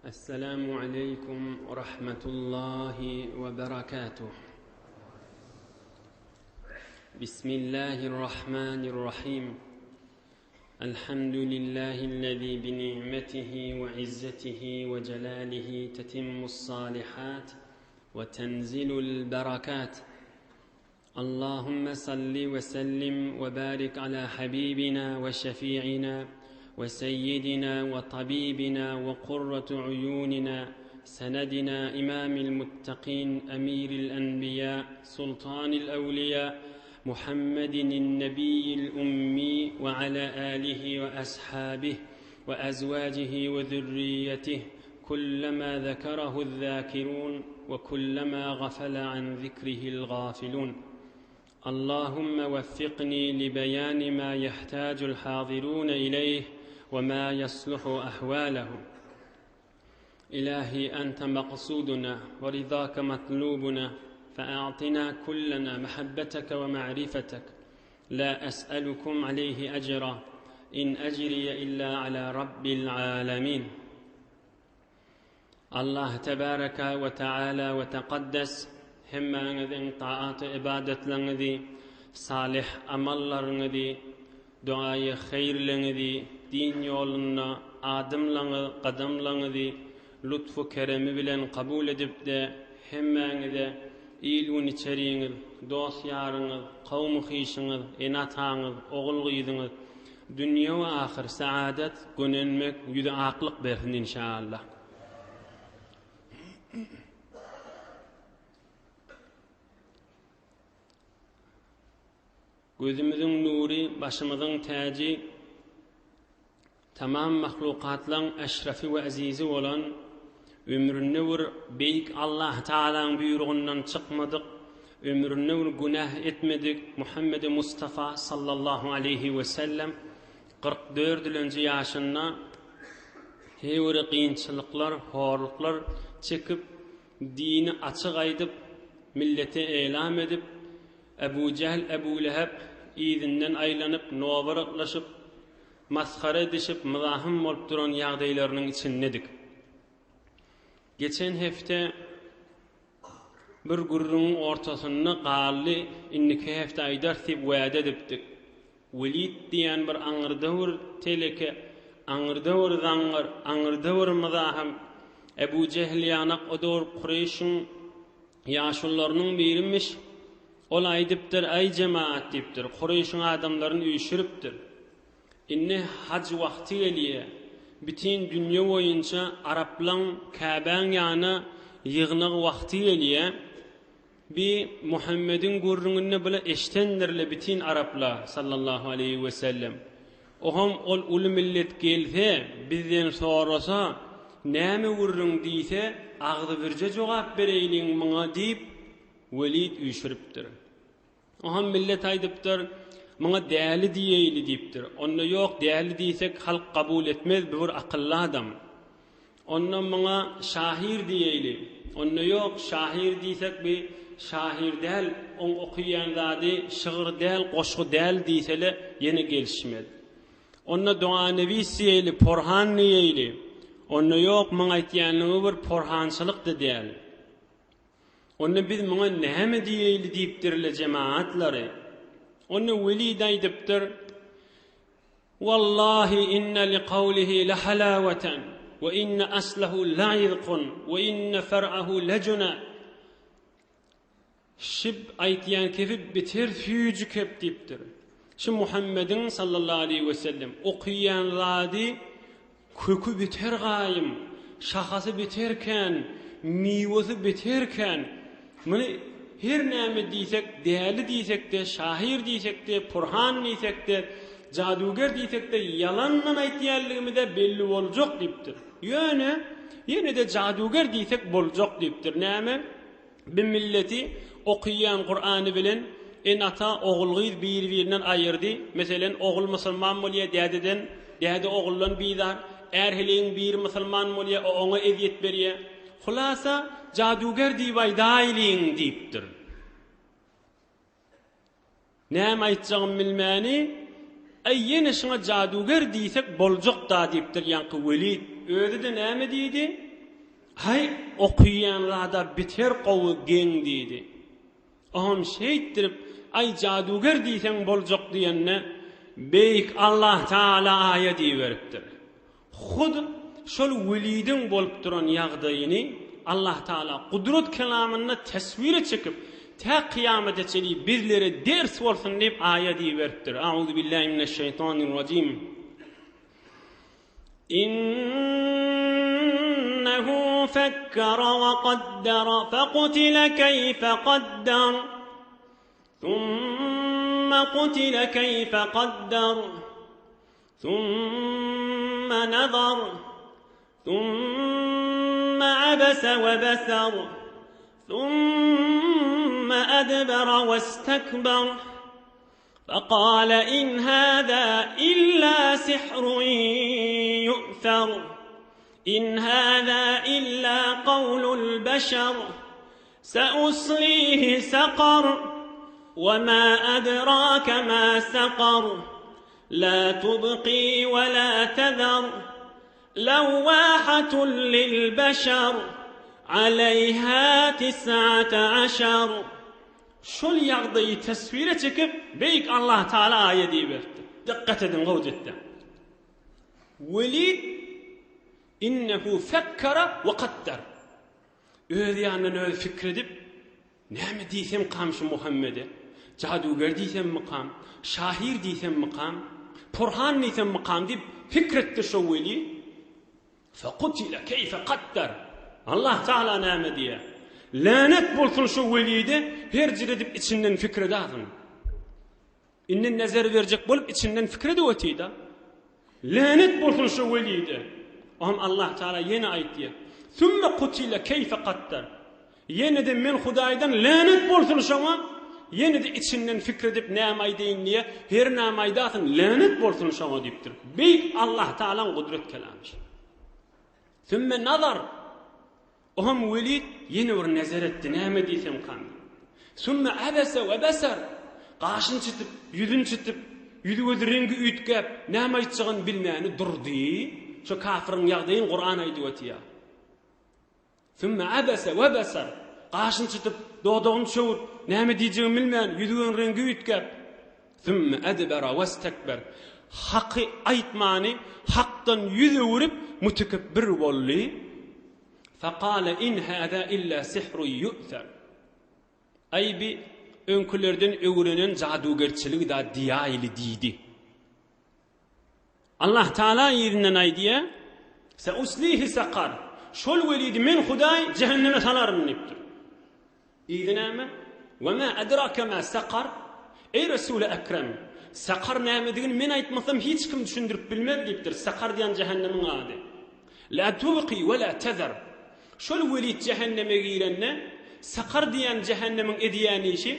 Esselamu aleýkum we rahmetullahi we berekatuh. Bismillahirrahmanirrahim. Elhamdülillahi'llezî bi ni'metihi we izzetihi we celalihi tetimmus salihat we tenzilul berakat. Allahümme salli ve sellim ve barik ala habibina ve şefi'ina ve seyyidina ve tabibina ve kurratu uyunina senedina imamil muttakin emiril enbiya sultanil evliya Muhammedin nebiyyil ummi ve ala alihi ve ashabih ve ezvacihi ve zürriyetih kullama zekerahu zâkirûn ve kullama gafele an zikrihil gafilûn. Allahümme veffikni li beyani ma yehtacul hazirûne ileyh ve ma yasluhu ahvalehum. İlahi ente maksuduna ve rizake matlubuna fe'atina kullena mehabbeteke ve ma'rifetek. La es'elukum aleyhi ecra. İn ecriye illa ala rabbil alemin. Allah tebareke we teala we tekaddes hemmäňiziň taat-u ybadatlaryňyzy, salyh amallaryňyzy, duaýy haýyrlaryňyzy, din ýolunda adymlaryňyz, gadamlaryňyzy lutfu keremi bilen kabul edip-de, hemmäňize il-gün içeriňiz, dost-ýaryňyz, kowmy-hyşyňyz, ene-ataňyz, ogul-gyzyňyz, Dünýe we ahyr saadat, gönenmek, ýüze aklyk bersin inşaallah. Gözümiziň nury, başymyzyň täji, tamam mahlukatlaň eşrefi we ezizi bolan, ömründe bir beýik Allah Tagalaň buýrugyndan çykmadyk, ömründe bir günäh etmedik Muhammedi Mustafa sallallahu aleýhi we sellem 44-lenji ýaşynda heýwere kynçylyklar, horluklar çekip, dini açyk aýdyp, millete elam edip, Ebu Jähl, Ebu Leheb yzyndan aýlanyp, nobaraklaşyp, masgara edişip, myzahym bolup duran ýagdaýlarynyň içindedik. Geçen hepde bir gürrüňiň ortasynda galdy, indiki hepde aýdarys diýip wäde edipdik. Welid diýen bir aňyrda bir teleke, aňyrda bir zaňňar, aňyrda bir myzahym, Ebu Jehl ýanak o döwür Kureýşiň ýaşulularynyň birimiş. Ol aýdypdyr, Eý jemagat diýipdir, Kureýşiň adamlaryny üýşüripdir. Indi haj wagty gelýär. Bütin dünýe boýunça araplaň Käbäň ýanyna ýygnag wagty gelýär. Bi Muhammediň gürrüňini bile eşdendirle bütin arapla sallallahu aleýhi we sellem. Oham ol uly millet gelse, bizden sorasa, näme gürrüň diýse, agzybirje jogap bereýliň muňa diýip, Welid üýşüripdir. Oham millet aýdypdyr, Muňa däli diýeýli diýipdir. Onda ýok, däli diýsek halk kabul etmez, bu bir akylly adam. Onda muňa şahyr diýeýli. Onda ýok, şahyr diýsek bi şahyr däl, oň okyýan zady şygyr däl, goşgy däl diýsele ýene gelişmez. Onda doganebis diýeýli, porhan diýeýli. Onda ýok, muň aýtýanyňy bir porhançylyk-da däl. Onda biz muňa näme diýeýli diýipdirle jemagatlary. Onda Welid aýdypdyr, Wallahi inne li kawlihi le halawatan we inne aslahu la'izkun we inne fer'ahu lejuna. Şib aýtýan kefi beter süýji kep diýipdir. Şu Muhammediň sallallahu aleýhi we sellem okaýan zady Köki beter gaýym, şahasy beter kän, miwesi beter kän. Muny her näme diýsek, däli diýsek-de, şahyr diýsek-de, purhan diýsek-de, jaduger diýsek-de, ýalandan aýtýanlygymyz-ä belli boljak diýipdir. Ýöne, ýene-de jaduger diýsek boljak diýipdir. Näme? Bir milleti okyýan Kurany bilen ene-ata, ogul-gyz bir-birinden aýyrdy. Meselem, ogul musulman bolýar, dädeden, däde oguldan bizar, är-heleýiň biri musulman bolýar, o oňa ezýet berýär. Hulasa, jaduger diýip aýdaýlyň diýipdir. Näme aýtjagymy bilmäni, Äý, ýene şuňa jaduger diýsek boljak-da diýipdir ýaňky Welid. Özi-de näme diýdi? Haý, okyýan zada beter gowy geň diýdi. Oňam şeýtdirip, Aý, jaduger diýseň boljak diýende, Beýik Allahtagala aýat iberipdir. Hut şol Welidiň bolup duran ýagdaýyny Allahtagala gudrat kelamynda teswire çekip, tä kyýamata çenli bizlere ders bolsun diýip aýat iberipdir. Auzubillahi mineşşeýtanirrajim. Innehu fekkere we kaddere fekutile keýfe kaddar. Thumma kutile keýfe kaddar. Thumma nazar. Thumma abese we besar. Thumma adbara westekbar. فقال إن هذا إلا سحر يؤثر إن هذا إلا قول البشر سأصليه سقر وما أدراك ما سقر لا تبقي ولا تذر لواحة للبشر عليها 19 Şol ýagdaýy teswire çekip, Beýik Allatagala aýat iberipdir. Dykgat ediň, gowja etdäň. Welid innehu fekkere we kaddar. Öz ýanyndan özi pikir edip, näme diýsemkam şu Muhammede? Jaduger diýsemmikam? Şahyr diýsemmikam? Porhan diýsemmikam diýip pikir etdi şo weli. Fekutile keýfe kaddar. Allah Taala näme diýýär? Länet bolsun şu welide her jir edip içinden fikir edasyn. Indi nezer berjek bolup içinden fikir edip otyda. Länet bolsun şu welide. Ohm Allah Taala ýene aýtýar. Sümme kutile keýfe kaddar. Ýene-de men Hudaýdan länet bolsun şoňa, ýene-de içinden fikir edip näme aýdaýyn diýe, her näme aýdasyn länet bolsun şoňa diýipdir. Beýik Allah Tagalaň gudrat kelamy. Sümme nazar. Ohm Welid ýene bir nezer etdi, näme diýsem kan. Sümme abese we besar. Gaşyny çytyp, ýüzüni çytyp, ýüzi gözi reňgi üýtgäp, näme aýtjagyny bilmäni durdy. Şo kafiriň ýagdaýyny Kuran aýdyp otýar. Sümme abese we besar. Gaşyny çytyp, dodagyny çöwrüp, näme diýjegini bilmän, ýüzi-gözüniň reňgi üýtgäp. Sümme edbera westekber. Haky aýtmany, hakdan ýüz öwrüp, mütekebbir boldy. Fekale in hâzâ illâ sihrun ýu'ser. Aý bi öňkülerden öwrenen jadugerçiligi-da diýäýli diýdi. Allah Taala yzyndan aýdýar, Seuslihi sakar. Şol welidi men Hudaý jähenneme salaryn diýipdir. Yzy näme? Ve ma adraka ma sakar? Eý Resuli Ekrem, sakar nämedigini men aýtmasam hiç kim düşündirip bilmez diýipdir. Sakar diýen jähennemiň ady. La tubqi we la tezar. Şol welit jähenneme girende, Sakar diýen jähennemiň edýän işi,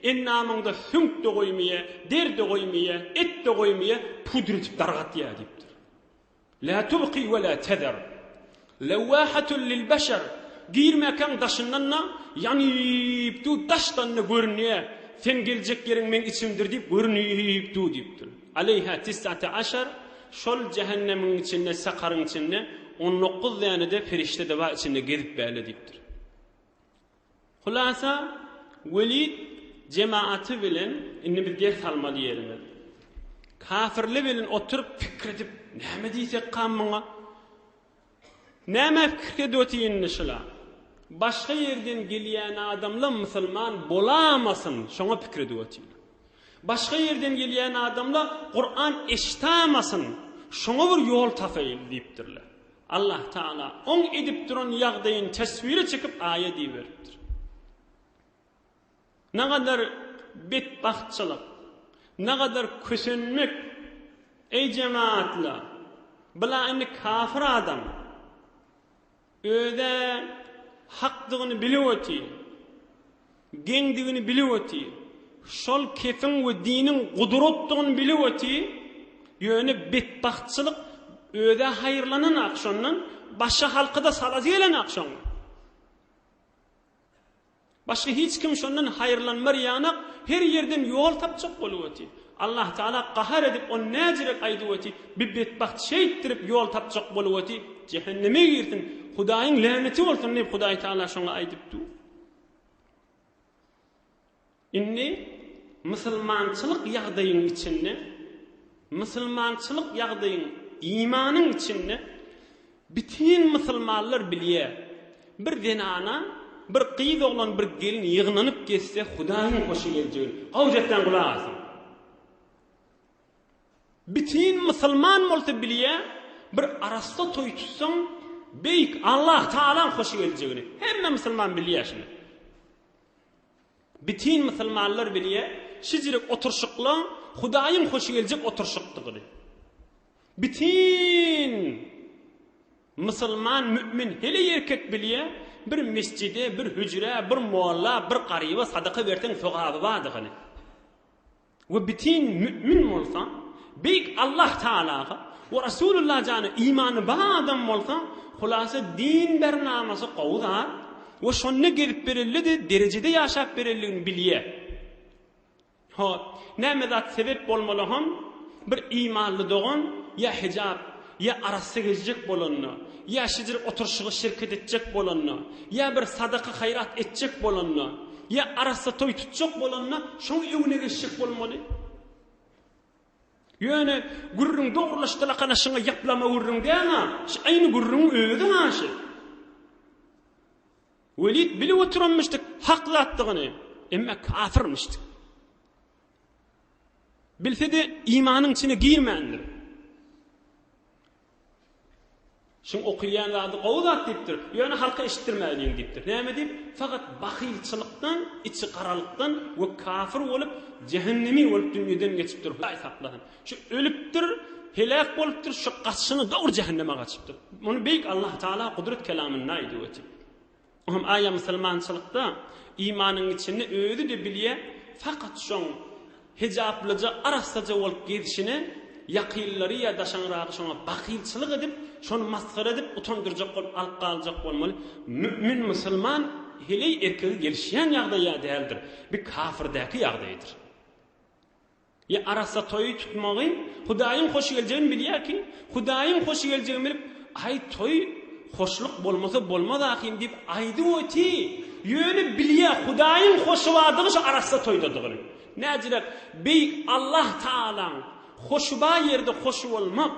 endamyňda süňk-de goýmaýar, der-de goýmaýar, et-de goýmaýar, pudr edip dargatýar diýipdir. La tubqi we la tezar. Lewwahatun lil beşer. Girmäkäň daşyndan-da ýanyp dur, daşdan-da görünýär. Sen geljek ýeriň meň içimdir diýip görünip dur diýipdir. Aleýha tis'ate aşar. Şol jähennemiň içinde, sakaryň içinde 19 däne-de perişde-de bar içinde gezip bäle diýipdir. Hulasa, Welid jemaaty bilen, indi biz ders almaly ýerimiz. Kafirli bilen oturyp pikir edip, näme diýsek-kam muňa? Näme pikir edip otyr indi şula? Başga ýerden gelýän adamlar musulman bolamasyn, şoňa pikir edip otyr. Başga ýerden gelýän adamlar Kuran eşitamasyn, şoňa bir ýol tapaýyl diýipdirler. Allah Taala oň edip duran ýagdaýyny teswire çekip aýat iberipdir. Nagadar betbagtçylyk, nagadar kösenmek, eý jemaatlar, bula indi kafir adam. Özä hakdygyny bilip otyr, geňdigini bilip otyr, şol kefiň we diniň gudratdygyny bilip otyr, ýöne betbagtçylyk özä haýyrlananak şondan, başga halka-da salasy gelenak şoň. Başga hiç kim şondan haýyrlanmar ýanak, her ýerden ýol tapjak bolup otyr. Allah Taala gahar edip ony näjirek aýdyp oty, bi betbagt şeýtdirip ýol tapjak bolup oty, jähenneme girsin, Hudaýyň läneti bolsun diýip Hudaý Taala şoňa aýdyp dur. Indi musulmançylyk ýagdaýyň içinde, musulmançylyk ýagdaýyň, imanyň içinde bütin musulmanlar bilýär. Bir zenana, bir gyz oglan, bir gelin ýygnanyp gezse Hudaýyň hoşy geljegini. Gowjetden gulak asyň. Bütin musulman bolsa bilýär, bir arassa toý tutsaň, beýik Allah Tagalaň hoşy geljegini. Hemme musulman bilýär şuny. Bütin musulmanlar bilýär, şijirek oturşyklaň Hudaýyň hoşy geljek oturşykdygyny. Bütin musulman mümin heleý erkek bilýär, bir mesjide, bir hüjrä, bir molla, bir garyba sadaka berseň sogaby bardygyny. We bütin mümin bolsa, beýik Allah Tagalaga we Rasulullah jana imany bar adam bolsa, hulasa din bernamasy gowy zat we şonda gezip bereli-de derejede ýaşap bereliligini bilýär. Hop, näme zat sebep bolmaly hom bir imanly dogan ýa hijap, ýa arassa gezjek bolanda, ýa şijir oturşyga şirket etjek bolanda, ýa bir sadaka haýrat etjek bolanda, Ýa arassa toý tutjak bolanda şoň öňüne geçjek bolmaly. Ýöne gürrüň dogrulaşdylakana şuňa ýaplama gürrüň däl-ha. Şu aýny gürrüňiň özi-ha şu. Welit bilip oturanmyşdyk hak zatdygyny, emma kafirmişdik. Bilse-de imanyň içine girmändir. Şuň okaýan zady gowy zat diýipdir. Ýöne halka eşitdirmäýliň diýipdir. Näme diýip? Fakat bahylçylykdan, içi garalykdan we kafir bolup, jähennemi bolup dünýeden geçipdir. Hudaý saklasyn. Şu ölüpdir, heläk bolupdyr, şu gaçyşyna dogry jähenneme gaçypdyr. Muny beýik Allah Taala gudrat kelamynda aýdyp otyr. Oňam aýa musulmançylykda imanyň içinde özi-de bilýä fakat şoň hijaplyja arassaja bolup gezişine ýakynlary ýa daşaňragy şoňa bahylçylyk edip şony masgara edip utandyrjak bolup alyp galjak bolmaly mümin musulman heleý erkege gelişýän ýagdaýa däldir bi kafyrdäki ýagdaýdyr. Ýa arassa toýy tutmagy Hudaýyň hoş geljegini bilýär ki, Hudaýyň hoş geljegini bilip, aý toý hoşluk bolmasa bolmaz ahym diýip aýdyp oty, ýöne bilýär Hudaýyň hoşy bardygy şu arassa toýdadygyny. Näjirek beýik Allah Tagalaň hoşy bar ýerde hoş bolmak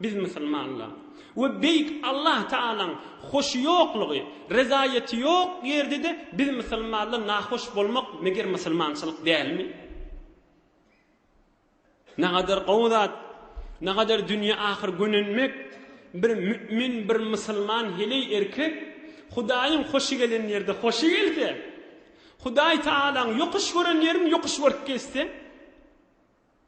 biz musulmanlar we beýik Allah Tagalaň hoşy ýoklugy, rezaýeti ýok ýerde-de biz musulmanlar nahoş bolmak meger musulmançylyk dälmi? Nagadar gowy zat, nagadar dünýe ahyr gönenmek, bir mümin, bir musulman heleý erkek Hudaýyň hoşy gelen ýerde hoşy gelse, Hudaý Tagalaň ýokuş gören ýerini ýokuş görüp gezse,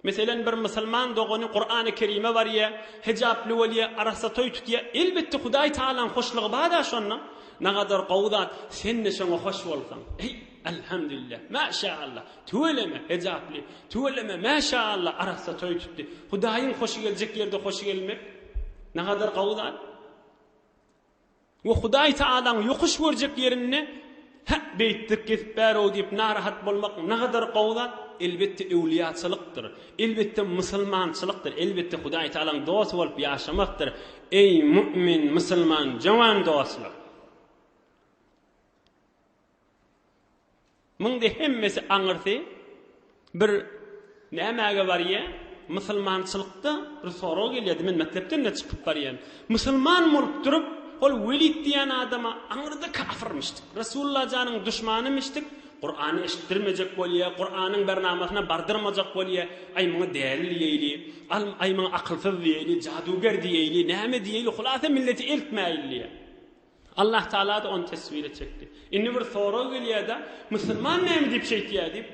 Meselem, bir musulman dogany Kurany Kerime barýa, hijaply bolýa, arassa toý tutýa, elbetde Hudaý Tagalaň hoşlugy bar-da şonda. Nagadar gowy zat, sen-de şoňa hoş bolsaň. Eý, Elhamdülillah, Maşaallah, tüweleme, hijaply, tüweleme, Maşaallah, arassa toý tutdy. Hudaýyň hoşy geljek ýerde hoşy gelmek nagadar gowy zat. We Hudaý Tagalaň ýokuş görjek ýerinde Hä, beýtdik gezip bär-ow diýip narahat bolmak nagadar gowy zat? Elbetde öwlüýaçylykdyr. Elbetde musulmançylykdyr. Elbetde Hudaý Tagalaň dosty bolup ýaşamakdyr. Eý, mu'min, musulman, jowan dostlar! Muňda hemmesi aňyrsy bir nämäge barýa? Musulmançylykda bir sorag gelýärdi, men mekdepden-de çykyp barýan. Musulman bolup durup, ol Welid diýen adama aňyrda kafyrmyşdyk. Resulullah janyň duşmanymyşdyk. Kurany eşitdirmejek bolýa, Kuranyň bernamasyna bardyrmajak bolýa. Aý muňa däli diýeýli, al aý muňa akylsyz diýeýli, jaduger diýeýli, näme diýeýli, hulasa milleti eltmäýli diýýä. Allah Taala-da ony teswire çekdi. Indi bir sorag gelýär-de, musulman näme diýip şeýtýär diýip,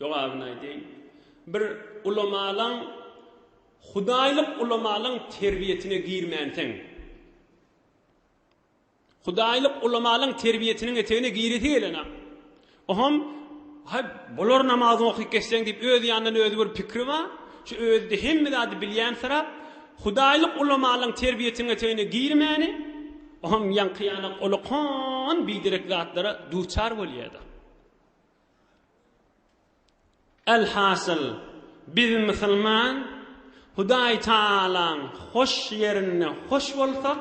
jogabyny aýdaýyn. Bir ulamalaň, hudaýlyk ulamalaň terbiýetine girmänseň, hudaýlyk ulamalaň terbiýetiniň etegine giresi gelenok. Oham, Haý, bolar namazyňy okyp geçseň diýip, öz ýanyndan özi bir pikri bar. Şu özi-de hemme zady bilýänsirap, hudaýlyk ulamalaryň terbiýetiniň etegine girmäni, oham ýaňky ýanak ulakan biderek zatlara duçar bolýar-da. Elhasyl, Biz musulman Hudaý Tagalaň hoş ýerinde hoş bolsak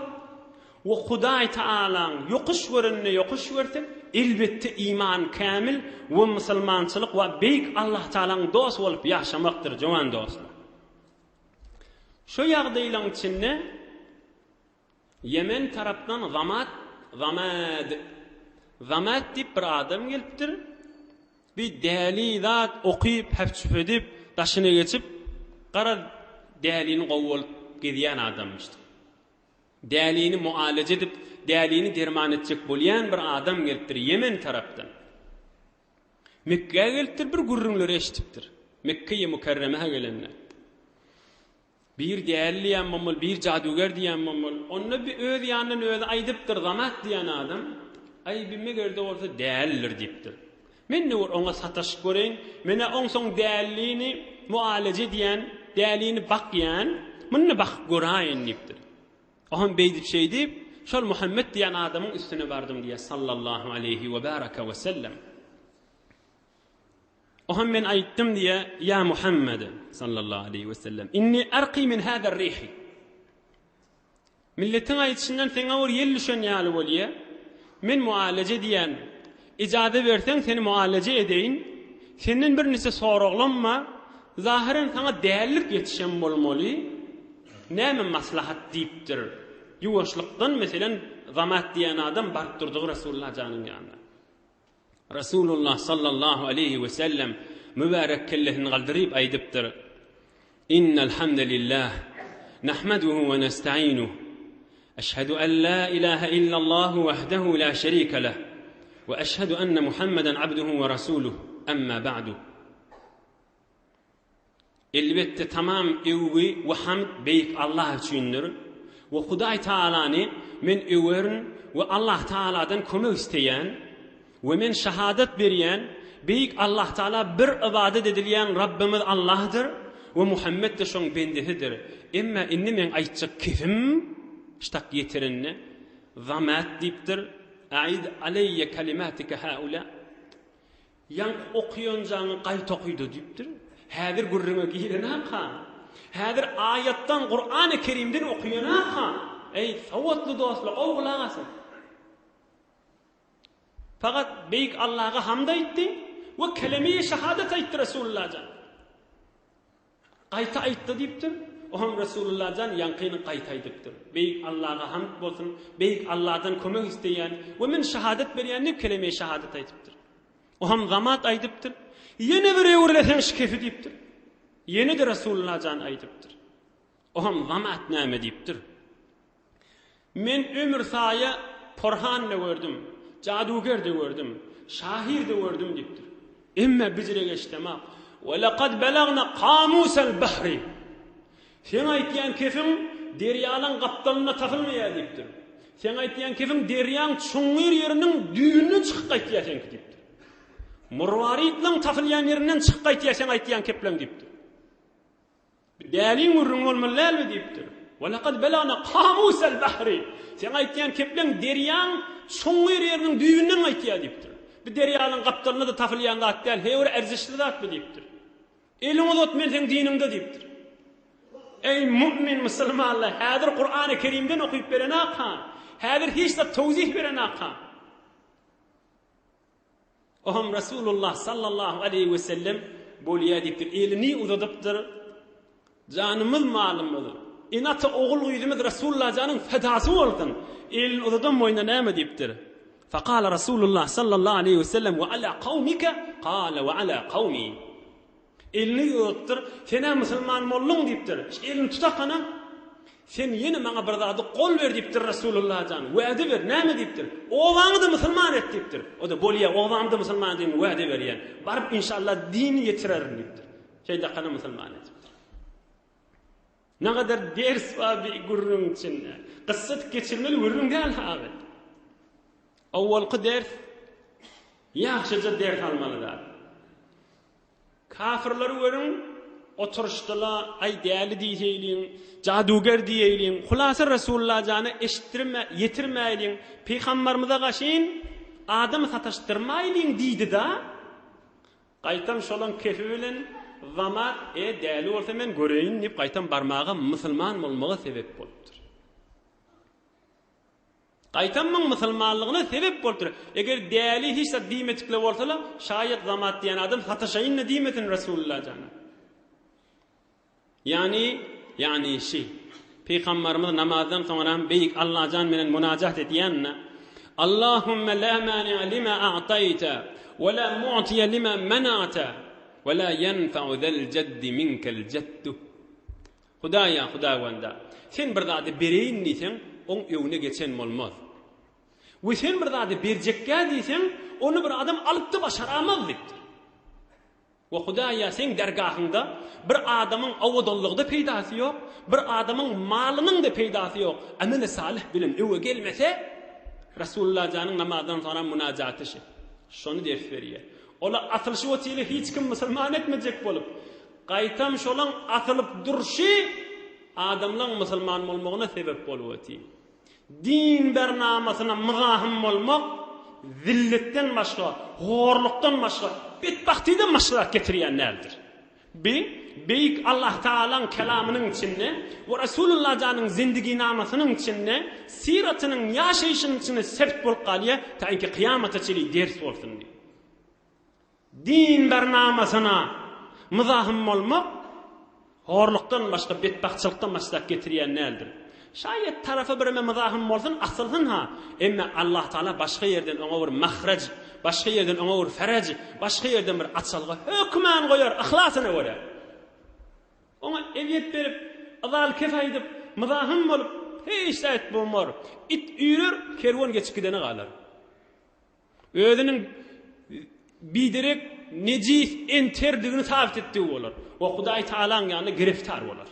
we Hudaý Tagalaň ýokuş göreninde ýokuş görsek, elbetde iman kämil we musulmançylyk we beýik Allah Tagalaň dosty bolup ýaşamakdyr jowan dostlar. Şu ýagdaýlaň içinde Ýemen tarapdan Zamat, Zamad, Zamad diýip bir adam gelipdir. Bir däli zat okyp, häp-çüp edip, daşyna geçip, garaz, dälini gowy bolup gezýän adammyşdyr. Dälini mualaje edip, dälini derman etjek bolýan bir adam gelipdir Ýemen tarapdan. Mekgä gelipdir, bir gürrüňleri eşidipdir. Mekgeýi Mükerremä gelende. Bir däli diýýän bolmaly, bir jadygär diýýän bolmaly. Onda bir öz ýanyndan özi aýdypdyr, Zamat diýen adam, Aý, bi meger-de bolsa dälidir diýipdir. Men-de bir oňa sataşyp göreýin. Men-ä onsoň dälini mualaje edýän, dälini bakýan, muny-da bakyp göräýin diýipdir. Oňam beýdip şeýdip, şol Muhammet diýen adamyň üstüne bardym diýýär, sallallahu aleýhi we baraka we sellem. Oňa men aýtdym diýýär, Ýa Muhammed, sallallahu aleýhi we sellem, inni arki min hâzer rihi. Milletiň aýdyşyndan seňe bir ýel düşen ýaly bolýar. Men mualaje diýýän. Ijaza berseň seni mualaje edeýin. Senden bir niçe soraglam bar. Zahyren saňa dälilik ýetişen bolmaly. Näme maslahat diýipdir. Ýuwaşlykdan meselen Zamat diýen adam baryp durdygy Resulullah janyň ýanyna. Resulullah sallallahu aleýhi we sellem mübärek kellesini galdyryp aýdypdyr, Innel hamdelillah, nahmeduhu we nesta'inuh, eşhedü en la ilahe illallahu wahdehu la şerike leh, we eşhedü enne Muhammeden abduhu we rasuluh, emma ba'du. Elbetde tamam öwgi we hamd Beýik Allah üçindir we Hudaý Tagalany men öwerin we Allah Tagaladan kömek isleýän we men şahadat berýän Beýik Allah Tagala bir ybadat edilýän Rabbymyz Allahdyr we Muhammet-de şoň bendesidir. Emma indi meň aýtjak kefim ştak ýetirende Zamat diýipdir, Aid aleýýe kalimatike haula. Ýaňky okaýanjaňy gaýta okyda diýipdir. Häzir gürrüňe girenaka. Häzir aýatdan, Kurany Kerimden okaýanaka. Eý, sowatly dostlar, gowy gulak asyň. Fakat Beýik Allaha hamd aýtdy we keleme-i şahadat aýtdy Resulullah jan. Gaýta aýtdy diýipdir. Oňam Resulullah jan ýaňkyny gaýta aýdypdyr. Beýik Allaha hamd bolsun, Beýik Alladan kömek isleýän we men şahadat berýän diýip keleme-i şahadat aýdypdyr. Oňam Zamat aýdypdyr. Ýene bir öwrüleseň şu kefi diýipdir. Ýene-de Resulullah jan aýdypdyr. Oňam Zamat näme diýipdir. Men ömür saýa porhan-da gördüm, jaduger-de gördüm, şahyr-da gördüm diýipdir. Emme bijire geçdemak. We lekad belagna kamusel bahri. Seň aýtýan kefiň derýalaň gapdalynda tapylmaýar diýipdir. Seň aýtýan kefiň derýaň çuňňur ýeriniň düýbünden çykyp gaýtýar seňki diýipdir. Murwaritleň tapylýan ýerinden çykyp gaýtýar seň aýtýan kepleň diýipdir. Däliň gürrüňi bolmaly dälmi diýipdir. Ve lekad belagna kamusel bahri. Seň aýtýan kepleň derýaň çuňňur ýeriniň düýbünden gaýtýar diýipdir. Bu derýanyň gapdalynda-da tapylýan zat däl, heý bir erzişli zatmy diýipdir. Eliňi uzat men seň diniňde diýipdir. Eý mu'min musulmanlar, häzir Kurany Kerimden okyp berenak-ha. Häzir hiç zat towzih berenak-ha. Oňam Resulullah sallallahu aleýhi we sellem bolýa diýipdir. Elini uzadypdyr. Janymyz, malymyz, ene-ata, ogul-gyzymyz Resulullah janyň fedasy bolsun. Elini uzadan boýuna näme diýipdir? Faqala Resulullah sallallahu aleýhi we sellem we ala kawmika? Kala we ala kawmi. Elini uzadypdyr. Sen-ä musulman bolduň diýipdir. Elini tutakana, Sen ýene maňa bir zady gol ber diýipdir Resulullah jan. Wade ber. Näme diýipdir? Obaňy-da musulman et diýipdir. O-da bolýa, obamy-da musulman edeýin wade berýän. Baryp inşallah dini ýetirerin diýipdir. Şeýdakana musulman edipdir. Nägadar ders bar bir gürrüň içinde. Gyssa geçirmeli gürrüň däl ha. Owalky ders ýagşyja ders almaly zat. Kafyrlary görüň, oturyşdyla, aý däli diýseýliň, jaduger diýeýliň, hulasa Resulullah jana eşitdirme, ýetirmäýliň, pygambarymyza gaşyn adam sataşdyrmaýlyň diýdi-da, gaýtam şolaň kefi bilen. Zamat, E, däli bolsa men göreýin diýip gaýtam barmaga musulman bolmaga sebep bolupdyr. Gaýtam muň musulmanlygyna sebep bolupdyr. Eger däli hiç zat diýmedikle bolsalar, şaýat Zamat diýen adam sataşaýyn-da diýmesin Resulullah jana. Ýagny, ýagny şi, Pygambarymyz namazdan soňram Beýik Allajan bilen munajat edýände, Allahümme la mani'a lima a'taýta, we la mu'tiýe lima mena'ta, we la ýenfa'u zel jeddi minkel jeddu. Hudaýa, Hudawanda, sen bir zady bereýin diýseň, oň öňüne geçen bolmaz. We sen bir zady berjekgä diýseň, ony bir adam alyp-da başaramaz diýipdir. We Hudaýa, Seň dergahyňda bir adamyň owadanlygy-da peýdasy ýok, bir adamyň malynyň-da peýdasy ýok, ameli salyh bilen öwe gelmese, Resulullah janyň namazdan soňra munajaty şi. Şony ders berýär. Ola asylyşyp otyly hiç kim musulman etmejek bolup, gaýtam şolaň asylyp durşy adamlaň musulman bolmagyna sebep bolup otyr. Din bernamasyna myzahym bolmak zilletden başga, horlukdan başga, betbagtydan başga zat getirýän däldir. Bi, Beýik Allah Tagalaň kelamynyň içinde we Resulullah janyň zindiginamasynyň içinde, syratynyň, ýaşaýşynyň içinde sebt bolup galýar, ta inki kyýamata çenli ders bolsun diýip. Din bernamasyna myzahym bolmak horlukdan başga, betbagtçylykdan başga zat getirýän däldir. Şaýat tarapy bireme myzahym bolsun, asylsyn-ha, emme Allah Taala başga ýerden oňa bir mahraj, başga ýerden oňa bir ferej, başga ýerden bir açalga hökman goýar, yhlasyna görä. Oňa ezýet berip, yzal kef aýdyp, myzahym bolup, hiç zat bolmar. It üýrer, kerwen geçip gidene galar. Özüniň biderek, nejis, enterdigini sabyt etdigi bolar we Hudaý Tagalaň ýanynda giriftar bolar.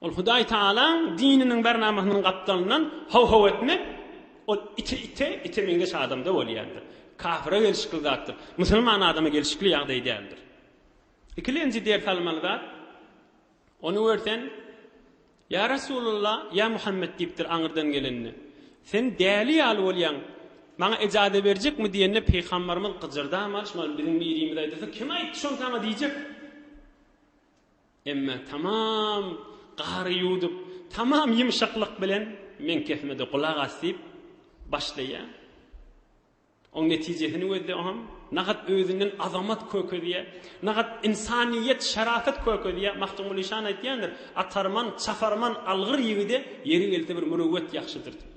Ol Hudaý Tagalaň dininiň bernamasynyň gapdalyndan haw-haw etmek, ol ite ite, ite meňzeş adamda bolýandyr. Kafyra gelşikli zatdyr. Musulman adama gelşikli ýagdaý däldir. Ikilenji ders almaly zat, Ony görsen, Ýa Resulalla, ýa Muhammet diýipdir aňyrdan gelende. Sen däli ýaly bolýaň, maňa ejaza berjekmi diýende pygambarymyz gyjyrdam alyşmady, biziň birimiz aýdylsa, kim aýtdy şony saňa diýjek. Emme tamam gary ýuwdup, tamam ýumşaklyk bilen meň kesmede gulak as diýip başlaýar. Oň netijesini gözle oňam nagat özünden azamat kökezýä, nagat ynsanyýet, şerafet kökezýä. Magtymguly şan aýtýandyr, Atarman, çaparman algyr ýigide ýeri gelse bir mürewwet ýagşydyr diýip.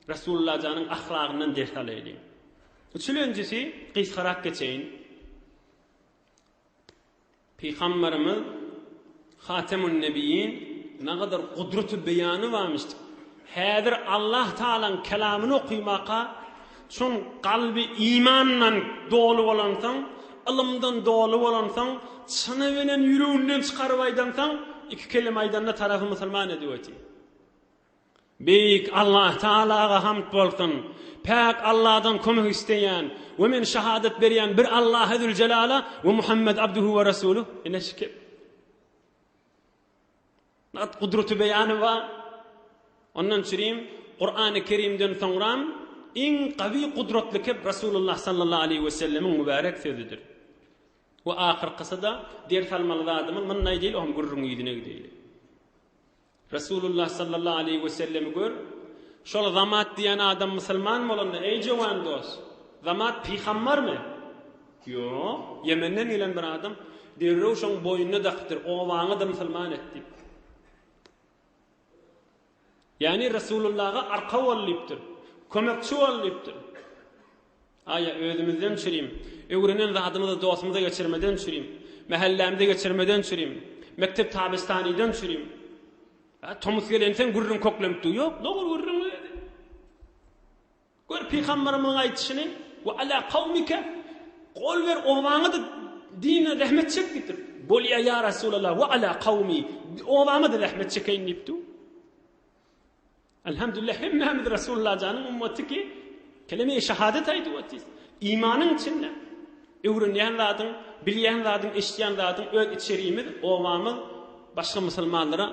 Resulullah janyň ahlagyndan ders alaýlyň. Üçülenjisi, gysgarak geçeýin. Pygamberimiz Hatemun Nebiýin nagadar gudraty beýany barmyşdyk. Häzir Allah Tagalaň kelamyny okymaka, şoň kalby imandan doly bolansoň, ylymdan doly bolansoň, çyny bilen ýüreginden çykaryp aýdansoň, iki keleme aýdanda tarapy musulman edip otyr. Beýik Allah Tagalaga hamd bolsun! Päk Allahdan kömek isleýän we men şahadat berýän bir Allaha Züljelala we Muhammed abduhu we rasuluh. Ine şu kep. Nat gudraty beýany bar. Ondan çürim Kur'an-ı Kerimden soňram iň gawy gudratly kep Rasulullah sallallahu aleyhi we sellemiň mübarek sözüdir. We ahyrkysy-da ders almaly zadymyz munday değil, oňam gürrüň ýüzüne gideýli. Resulullah sallallahu aleýhi we sellemi gör, şol Zamat diýen adam musulman bolanda, eý jowan dost, Zamat pygambarmy? Ýok, Ýemenden gelen bir adam derrew şoň boýnuna dakypdyr, obaňy-da musulman et diýip. Ýagny Resulullaha arka bol diýipdir, kömekçi bol diýipdir. Aýa özümizden çürim, öwrenen zadymyzy dostumyza geçirmeden çürim, mähellämize geçirmeden çürim, mekdep tabystanydan çürim. A tomus gelenseň gürrüň köklenip dur. Ýok, dogry gürrüň özi. Gör pygamberimiziň aýdyşyny, we ala kawmike gol ber obaňa-da dine zähmet çek diýipdir. Bolýa ýa Resulallah we ala kawmi obama-da zähmet çekeýin diýipdir. Elhamdülillah hemmämiz Resulullah janyň ummaty ki keleme-i şahadet aýdyp otyrys. Imanyň içinde öwrenýän zadyň, bilýän zadyň, eşidýän zadyň öz içerimiz, obamyz başga musulmanlara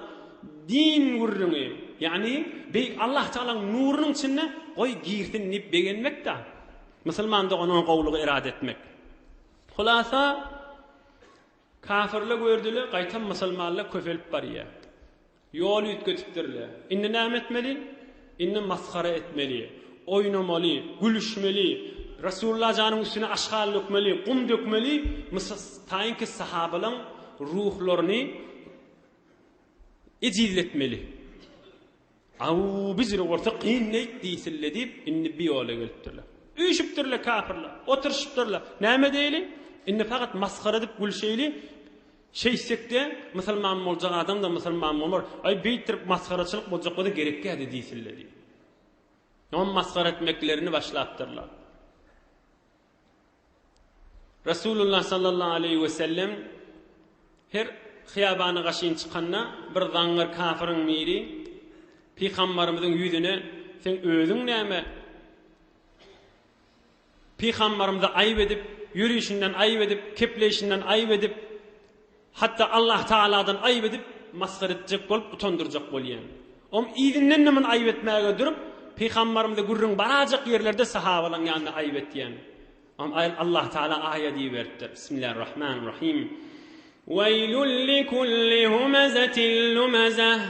din gürrüňi, ýagny Beýik Allah Tagalaň nurunyň içinde goý girsin diýip begenmek-de. Musulman doganyňa gowulygy irade etmek. Hulasa, kafirler gördüler, gaýtam musulmanlar köpelip barýar. Ýol üýtgetipdirler. Indi näme etmeli? Indi masgara etmeli, oýnamaly, gülüşmeli, Resulullah janyň üstüne aşgal dökmeli, gum dökmeli, taýynki sahabalaň ruhlaryny ejizletmeli. Aw, bizire bolsa kyn neýt diýsinle diýip, indi bir ýola gelipdirler. Üýşüpdirler kapyrlar, oturyşypdyrlar. Näme diýeli? Indi fakat masgara edip gülşeýli, şeýtsek-de musulman boljak adam-da musulman bolar. Aý, beýtdirip masgaraçylyk boljak bolsa gerekgädi diýsinle diýip. Oňam masgara etmeklerini başlapdyrlar. Resulullah sallallahu aleýhi we sellem her hyýabana gaşyn çykanda bir zaňňar kafyryň biri Pygambarymyzyň ýüzüne sen özüň näme Pygambarymyza aýyp edip, ýörişinden aýyp edip, kepleýşinden aýyp edip, Hatda Allah Tagaladan aýyp edip, masgara etjek bolup, utandyrjak bolýan. Oň yzyndan-da muny aýyp etmäge durup, Pygambarymyza gürrüň barajak ýerlerde sahabalaň ýanynda aýyp etýän. Oň Allah Tagala aýat iberipdir. Bismillahirrahmanirrahim. Weýlun likulli humezetin lumezeh.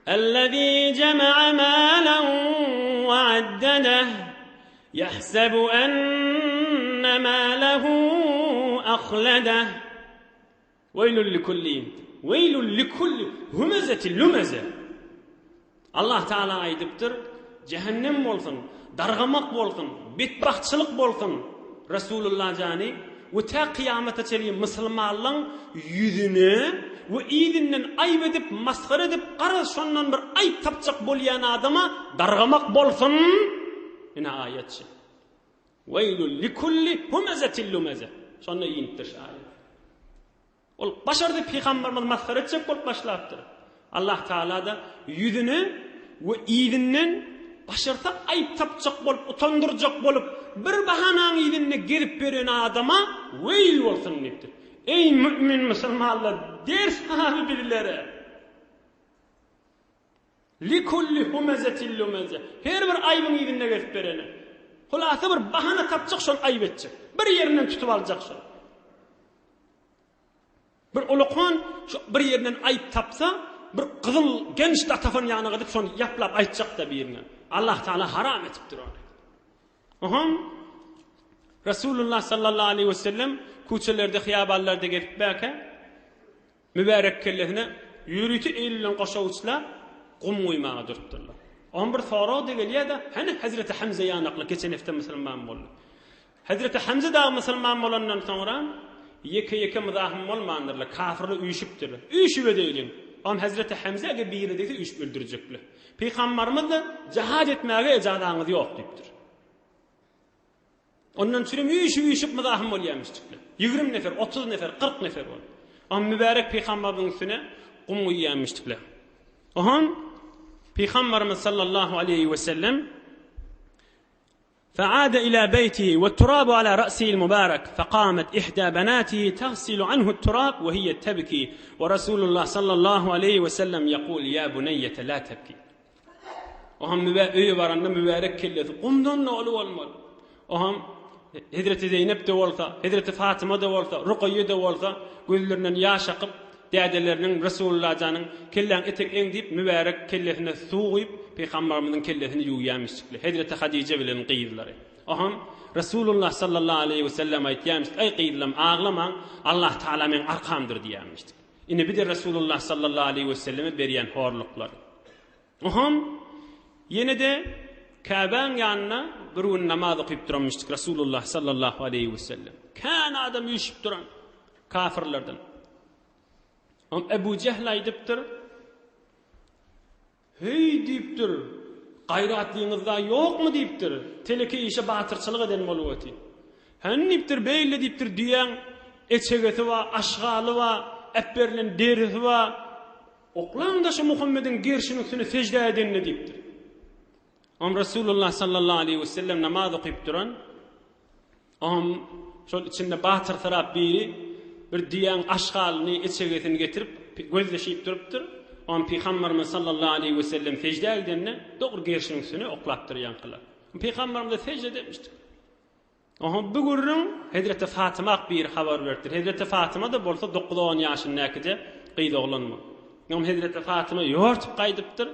Ellezî cema'a mâlen ve addedeh. Yahsebu enne mâlehu ahledeh. Weýlun likulli Weýlun likulli hümezeti lümeze. Allah Teala aýdypdyr, Jähennem bolsun, dargamak bolsun, betbagtçylyk bolsun Resulullah jany we tä kyýamata çenli musulmanlaň ýüzüne we yzyndan aýp edip, masgara edip, garaz şondan bir aýp tapjak bolýan adama dargamak bolsun. Ine aýatçy. Weýlun likulli humezetin lumeze. Şonda inipdir şu aýat. Ol başardy pygamberimiz masgara etjek bolup başlapdyr. Allah Taala da ýüzüne we yzyndan başarsa aýyp tapjak bolup, utandyrjak bolup, bir bahanaň yzynda gezip beren adama weýl bolsun diýipdir. Eý mümin musulmanlar, ders al bizlere. Likulli humezetin lumeze. Her bir aýbyň yzynda gezip berene. Hulasa bir bahana tapjak şol aýyp etjek. Bir ýerinden tutup aljak şol. Bir ulakan şu bir ýerinden aýyp tapsa, bir gyzyl genç datapan ýanyna gidip şony ýaplap aýtjak-da birine. Allah Taala haram etipdir ony. Oňam Resulullah sallallahu aleyhi ve sellem köçelerde, hyýabanlarda gezip bäke Mübärek kellesine ýörite el bilen goşawuçlap, gum guýmaga durupdyrlar. Oňa bir sorag-da gelýär-de, Hany Hezreti Hamza ýanakly geçen hepde musulman boldy. Hezreti Hamza dagy musulman bolandan soňra ýeke-ýeke myzahym bolmandyrlar, kafyrlar üýşüpdirler. Üýşüp edeýliň. Oňa Hezreti Hamza eger biri degse üýşüp öldürjekler. Pygambarymyz-da jihad etmäge ejazaňyz ýok diýipdir. Ondan çürim üýşüp-üýşüp myzahym bolýarmyşjyklar. 20 nefer, 30 nefer, 40 nefer bolup. Oňa mübärek pygamberimiziň üstüne gum guýýarmyşdyklar. Oňa Pygamberimiz sallallahu aleýhi we sellem فعاد إلى بيته والتراب على رأسه المبارك فقامت إحدى بناته تغسل عنه التراب وهي تبكي ورسول الله صلى الله عليه وسلم يقول يا بنية لا تبكي Oham mübä öýe baranda mübärek kellesi gumdan doly bolmaly. Oham Hezreti Zeýnep-de bolsa, Hezreti Fatyma-da bolsa, Rukaýýe-de bolsa gözlerinden ýaş akyp, dädeleriniň Resulullah janyň kelläň etek eň diýip mübärek kellesine suw guýup, pygambarymyzyň kellesini ýuwýarmyşdyklar. Hezreti Hadije bilen gyzlary. Oham Resulullah sallallahu aleýhi we sellem aýtýarmyş, Eý gyzlam, aglamaň, Allah Taala meň arkamdyr diýýärmişdik. Ine bir-de Resulullah sallallahu aleýhi we selleme berýän horluklary. Oham, ýene-de Käbäň ýanynda bir gün namaz okyp duranmyşdyk Resulullah sallallahu aleýhi we sellem. Kän adam üýşüp duran kafirlerden. Oňa Ebu Jehl aýdypdyr, Heý diýipdir, gaýratlyňyzda ýokmy diýipdir, teleke işe batyrçylyk eden bolup otyr. Hany diýipdir, beýle diýipdir, düýäň eçegesi bar, aşgaly bar, äpberilen derisi bar. Oklaň-da şu Muhammediň gerşiniň üstüne sežde edenini diýipdir. Oňa Resulullah sallallahu aleýhi we sellem namaz okyp duran, oňam şol içinde batyrsyrap biri bir düýäň aşgalyny, içegesini getirip gözleşip durupdyr. Oňam Pygamberimiz sallallahu aleýhi we sellem seždä gidende dogry gerşiniň üstüne oklapdyr ýaňkylar. Pygamberimize sežde etmişdir. Oňa bu gürrüň Hezreti Fatyma biri habar beripdir. Hezreti Fatyma-da bolsa dokuz-on ýaşyndakije gyz oglanmy. Oňa Hezreti Fatyma ýortup gaýdypdyr.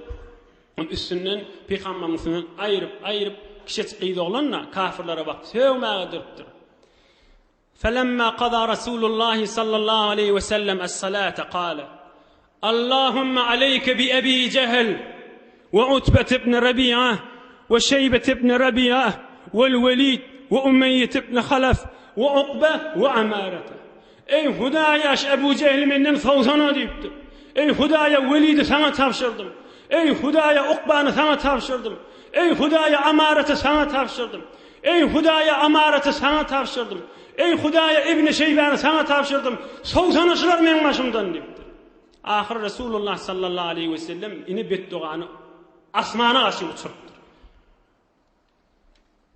Onuň üstünden pygambaryň üstünden aýryp, aýryp kiçijik gyz oglan-da kafirlere bakyp sögmäge durupdyr. Felemma kaza Rasulullahi sallallahu aleýhi we sellem es-salate kale, Allahumma aleýke bi Ebi Jehl we Utbet ibn Rabi'a we Şeýbet ibn Rabi'a wel Welid we Umeýýet ibn Halaf we Ukbe we Amarete. Eý Hudaýa şu Ebu Jehli menden sowsana diýipdir. Eý Hudaýa Welidi saňa tabşyrdym. Eý Hudaýa Ukbany saňa tabşyrdym. Eý Hudaýa Amareti saňa tabşyrdym. Eý Hudaýa Amaraty saňa tabşyrdym. Eý Hudaýa Ibni Şeýbäni saňa tabşyrdym. Sowsana şular meň başymdan diýipdir. Ahyr Resulullah sallallahu aleýhi we sellem ine betdogany asmana garşy uçurypdyr.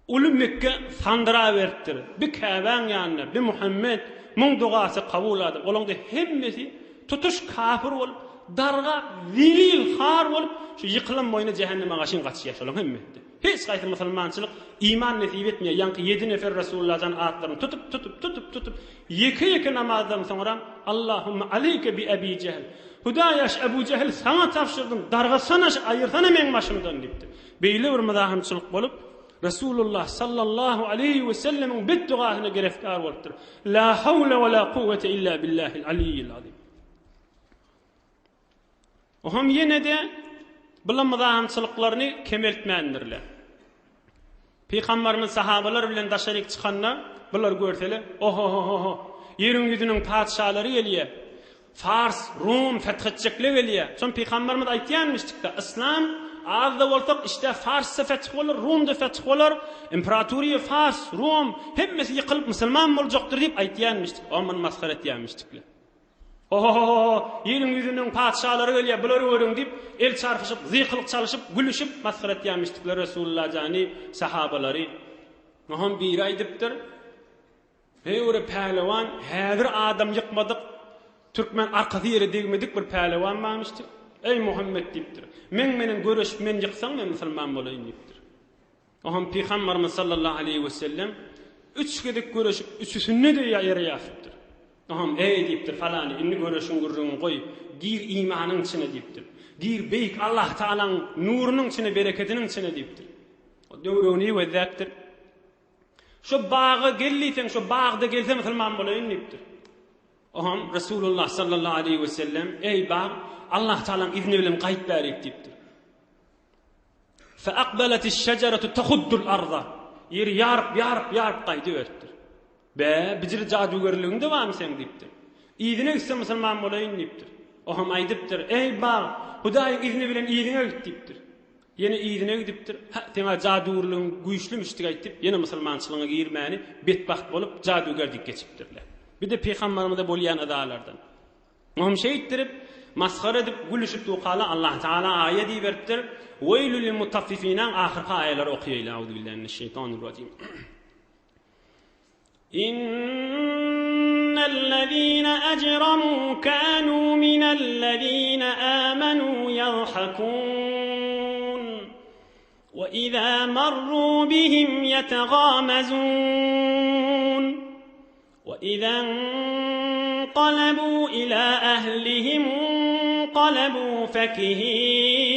Uly Mekge sandyraberipdir. Bi Käbäň ýanynda, bi Muhammet, muň dogasy kabul adam. Olaň-da hemmesi tutuş kafir bolup, dargap, zelil, har bolup, şu ýykylan boýuna jähenneme gaşyn gaçýar şolaň hemmesi-de. Hiç haýsy musulmançylyk iman nesip etmeýär. Ýaňky ýedi nefer Resulullah jan atlaryny tutup, tutup, tutup, tutup, ýeke-ýeke namazdan soňram Allahumma aleýke bi Ebi Jehl. Hudaýa şu Ebu Jehl saňa tabşyrdym, dargatsana şu, aýyrsana meň başymdan diýipdir. Beýle bir myzahymçylyk bolup, Resulullah sallallahu aleýhi we sellemiň betdugasyna gereftar bolupdyr. La hawle we la kuwwete illa billahil aliyyil azim. Oňam ýene-de bular myzahymçylyklaryny kemeltmändirler. Pygambarymyz sahabalar bilen daşaryk çykanda, bular görseler, Oho-ho-ho-ho, ýeriň ýüzüniň patyşalary gelýär. Fars, Rum feth etjekler gelýär. Soň pygambarymyz aýtýanmyşdykda, Yslam az-da bolsak, işde Fars-da feth bolar, Rum-da feth bolar, imperatoriýa Fars, Rum, hemmesi ýykylyp musulman boljakdyr diýip aýtýanmyşdyk. Oňa muny masgara etýänmişdikler. Ho-ho-ho-ho, ýeriň ýüzüniň patyşalary gelýär, bulary görüň diýip, el çarpyşyp, zykylyk çalyşyp, gülüşip, masgara etýärmişdikler Resulullah jany, sahabalary. Oňam biri aýdypdyr, Heý, bir pälewan, häzir adam ýykmadyk, türkmen arkasy ýere degmedik bir pälewan barmyşdyr. Eý, Muhammet diýipdir, meň menen göreşip meni ýyksaň, men musulman bolaýyn diýipdir. Oňam Pygamberimiz sallallahu aleýhi we sellem üç gezek göreşip, üçüsinde-de ýere ýasypdyr. Oňam, Eý diýipdir, falany, indi göreşiň gürrüňiňi goý, gir imanyň içine diýipdir. Gir beýik Allah Tagalaň nurunyň içine, berekediniň içine diýipdir. O döwregini gözläpdir. Şo baga gel diýseň, şo bagda gelse musulman bolaýyn diýipdir. Oňam Resulullah sallallahu aleýhi we sellem, Eý bag, Allah Tagalaň izni bilen gaýt bärik diýipdir. Feakbeletiş-şejeretu tehuddul arza. Ýeri ýaryp, ýaryp, ýaryp gaýdyberipdir. Bä, bijir jadygärligiň-de barmy seň diýipdir. Yzyna gitse musulman bolaýyn diýipdir. O hem aýdypdyr, Eý bag, Hudaýyň izni bilen yzyňa git diýipdir. Ýene yzyna gidipdir. Hä, seň-ä jadygärligiň güýçlümiş diýip aýtdyp, ýene musulmançylygyňa girmäni betbagt bolup, jadygär diýip geçipdirler. Bir-de pygamberimize bolýan yzalardan. Oňam şeýtdirip, masgara edip, gülüşip dukala Allah Tagala aýat iberipdir, Weýlül lil mutaffifinaň ahyrky aýalary okaýaýly, Auzubillahi mineşşeýtanirrajim. Innellezine ecremû kânû minellezine âmenû yadhakûn. Ve izâ merrû bihim yetegâmezûn. وَإِذَا انقَلَبُوا إِلَى أَهْلِهِمُ انقَلَبُوا فَكِهِينَ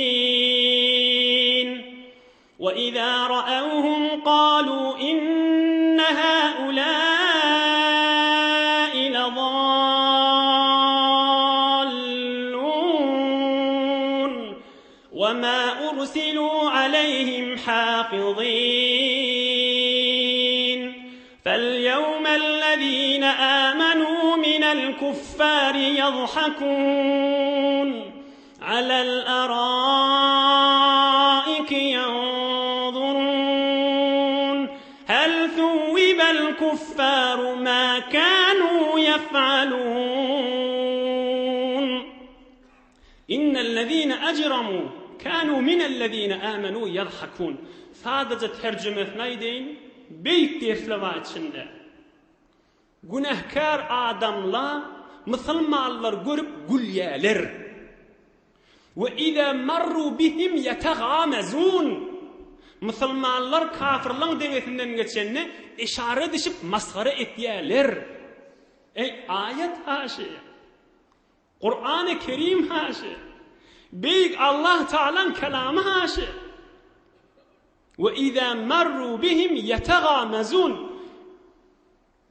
وَإِذَا رَأَوْهُمْ قَالُوا إِنَّ هَؤُلَاءِ لَضَالُّونَ وَمَا أُرْسِلُوا عَلَيْهِمْ حَافِظِينَ فَالْيَوْمَ الَّذِينَ آمَنُوا مِنَ الْكُفَّارِ يَضْحَكُونَ عَلَى الْأَرَائِكِ يَنظُرُونَ هَلْ ثُوِّبَ الْكُفَّارُ مَا كَانُوا يَفْعَلُونَ Innellezine ejremu kanu minellezine amenu ýadhakun. Sadaja terjimesini aýdaýyn, beýik dersler bar içinde. Günähkär adamla musulmanlar görüp gülýäler. We iza marru bihim ýetagamezun. Musulmanlar kafyrlaň deňesinden geçende yşara edişip masgara etýäler. Eý aýat haşy. Kurany Kerim haşy. Beýik Allah Taalaň kelamy haşy. We iza marru bihim ýetagamazun.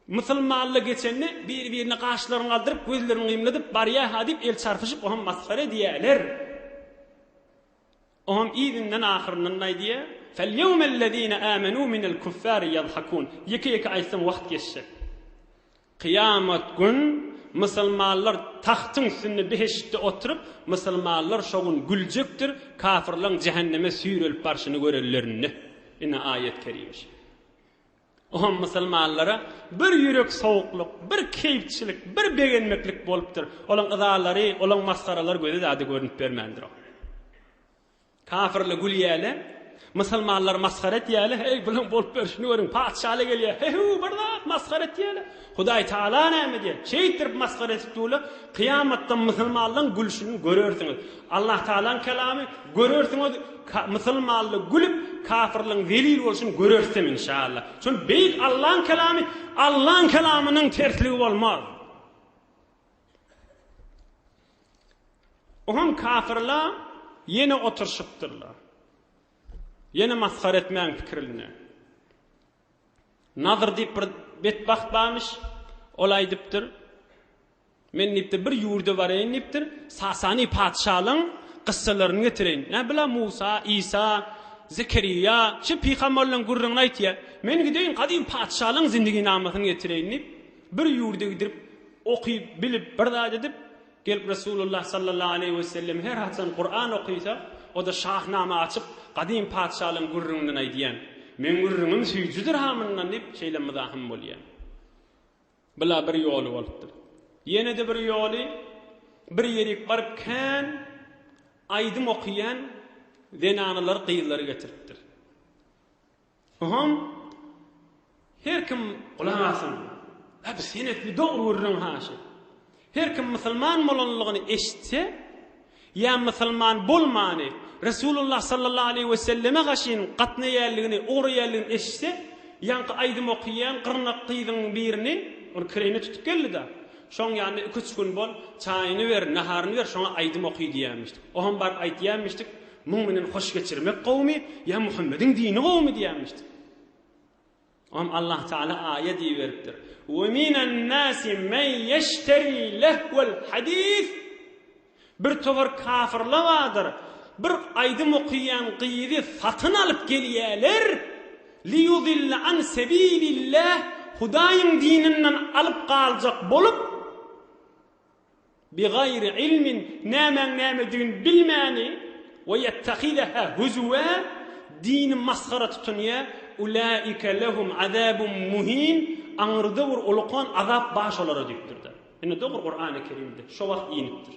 Musulmanlar geçende bir-birine gaşlaryny galdyryp, gözlerini gymladyp barýa-ha diýip el çarpyşyp oňa masgara edýäler. Oňam yzyndan ahyryndan aýdýar, Fel-ýewmellezine âmenû minel kuffâri ýadhakûn. Ýeke-ýeke aýtsam wagt geçjek. Kyýamat gün musulmanlar tagtyň üstünde behiştde oturyp, musulmanlar şo gün güljekdir, kafyrlaň jähenneme süýrelip barşyny görenlerinde. Ine aýat-kerime şeýle. Oňam musulmanlara bir ýürek sowuklyk, bir keýpçilik, bir begenmeklik bolupdyr. Olaň yzalary, olaň masgaralary göze zady görnüp bermändir. Kafirler gülýärler, musulmanlar masgara etýärler, heý, bulaň bolup berşini görüň, patyşaly gelýär, he-hu, bir zat masgara etýärler. Hudaý Taala näme diýýär? Şeýtdirip masgara edip durlar, kyýamatda musulmanlaryň gülşüni görersiňiz. Allah Taalaň kelamy, görersiňiz, musulmanlar gülüp, kafirleriň zelil bolşuny görersem inşallah. Şol beýik Allaň kelamy, Allaň kelamynyň tersligi bolmaz. Oňam kafirler ýene oturyşypdyrlar. Ýene masgara etmäň pikirinde. Nazr diýip bir betbagt barmyş, ol aýdypdyr, Men diýipdir, bir ýurda baraýyn diýipdir, Sasany patyşalaň kyssalaryny getireýin. Nä bile Musa, Isa, Zekeriýa, şu pygamberleň gürrüňini aýtýar. Men gideýin, gadym patyşalaň zindiginamasyny getireýin diýip, bir ýurda gidip, okyp, bilip, bir zat edip, Gelip Resulullah sallallahu aleýhi we sellem her haçan Kuran okysa, o-da Şahnama açyp, gadym patyşalaryň gürrüňinden aýdýan. Meň gürrüňim süýjüdir ha mundan diýip, şeýle myzahym bolýan. Bula bir ýoly bolupdyr. Ýene-de bir ýoly, bir ýerik baryp kän aýdym okaýan zenanalary, gyzlary getiripdir. Oňam her kim gulak asyn. Hä bu senetli dogry gürrüň haşy. Her kim musulman bolanlygyny eşitse, ýa musulman bolmany Resulullah sallallahu aleýhi we selleme gaşyn gatnaýanlygyny, ugraýanlygyny eşitse, ýaňky aýdym okaýan gyrnak gyzyň birini, ony kireýine tutup geldi-de, şoň ýanynda iki-üç gün bol, çaýyny ber, naharyny ber, şoňa aýdym oky diýýärmişdik. Oňam baryp aýtýarmyşdyk, Muň menen hoş geçirmek gowumy ýa Muhammediň dini gowumy diýýärmişdik. Oňam Allah Taala aýat iberipdir. We minen nasi men ýeşteri lehwel hadis. Bir towar kafirler bardyr. Bir aýdym okaýan gyzy satyn alyp gelýärler. Liyudille an sebilillah Hudaýyň dininden alyp galjak bolup Bigaýri ilmin, nämäň nämedigini bilmäni, we ýettehizeha huzuwa, dini masgara tutunýar, ulaike lehum azabun muhin, aňyrda bir ulukan azap bar şolara diýipdir-de. Ine dogry Kurany Kerimde şo wagt inipdir.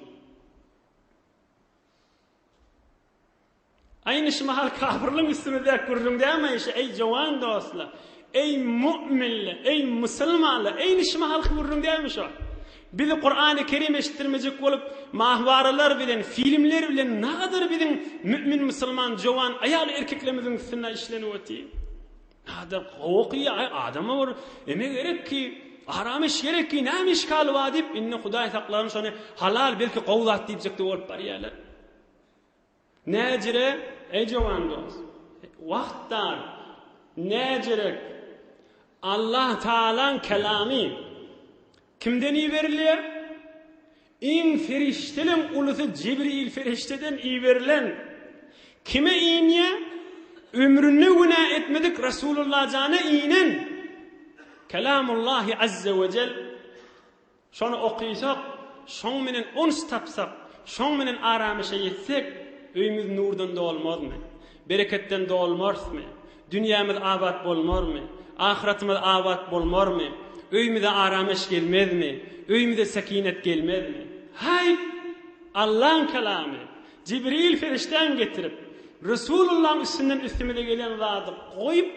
Aýny şu mahal kafirliň üstümizdäki gürrüň dälmi şu eý jowan dostlar, eý mu'minler, eý musulmanlar, eýni şu mahalky gürrüň dälmi şu? Bizi Kurany Kerim eşitdirmejek bolup, mahwaralar bilen, filmler bilen nagadar biziň mümin musulman jowan aýal erkeklerimiziň üstünde işlenip otyr. Nagadar gowy okyýar, aý adama bir eme gerek ki, aram iş gerek ki, näme işgali bar diýip, indi Hudaý saklasyn şony halal belki gowy zat diýjekde bolup barýarlar. Näjire, eý jowan dost, wagt dar, näjirek, Allah Tagalaň kelamy kimden iberilýär? Iň ferişdeleň ulusy Jibril ferişdeden iberilen kime inýär? Ömründe günä etmedik Resulullah jana inen Kelamullahi azze we jel Şony okysak, şoň menen uns tapsak, şoň menen aramyşa ýetsek, öýümiz nurdan dolmazmy? Bereketden dolmarsmy? Dünýämiz abat bolmarmy? Ahyratymyz abat bolmarmy? Öýümize aramyş gelmezmi? Öýümize sekinet gelmezmi? Haýp! Allaň kelamy, Jibril perişdäň getirip, Resulullaň üstünden üstümize gelen zady goýup,